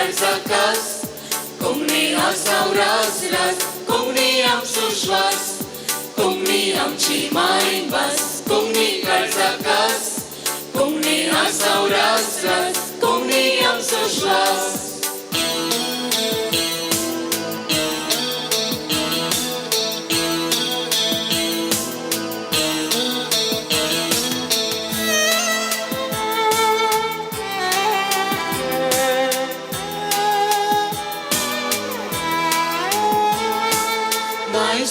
काळजा खास, कोंकणी आसा रास रास, कोंकणी आमचो श्वास, कोंकणी आमची मायभास, कोंकणी काळजा खास, कोंकणी आसा रास रास, कोंकणी आमचो श्वास.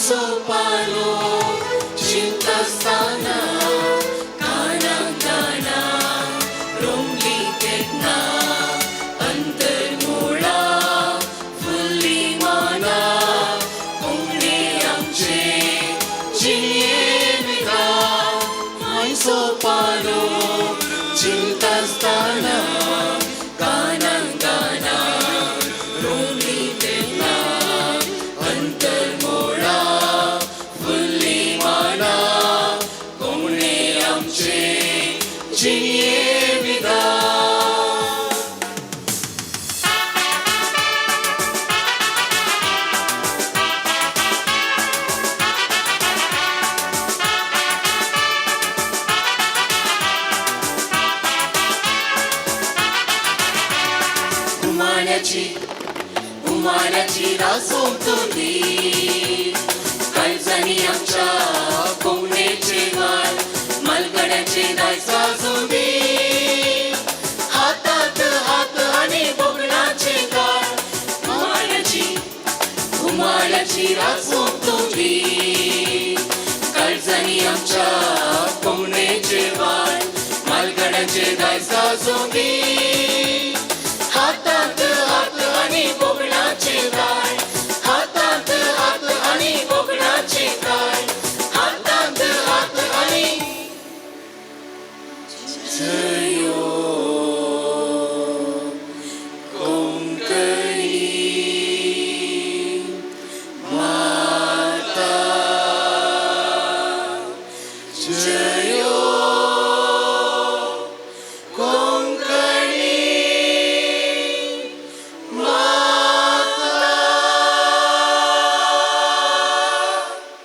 सोपालो चिंतास्ताना कानांगाना रोमली तेन्ना अंतर्मुळा फुल्ली माना, कोंकणी आमचे जिये विधान. सोपालो चिंतास्ताना कानांगाना रोमली तेन्ना अंतर्मुळा फुल्ली माना, कोंकणी आमचे जिये विधान. उमाळ्याची उमाळ्याची रासोवतली, काळजांनी आमच्या कोंकणीचे वाल, मालगड्याचे दायज गाजोवंदी. हातात हात आनी भोगणाचे गाळ, उमाळ्याची उमाळ्याची रासोवतली, काळजांनी आमच्या कोंकणीचे वाल, मालगड्याचे दायज गाजोवंदी.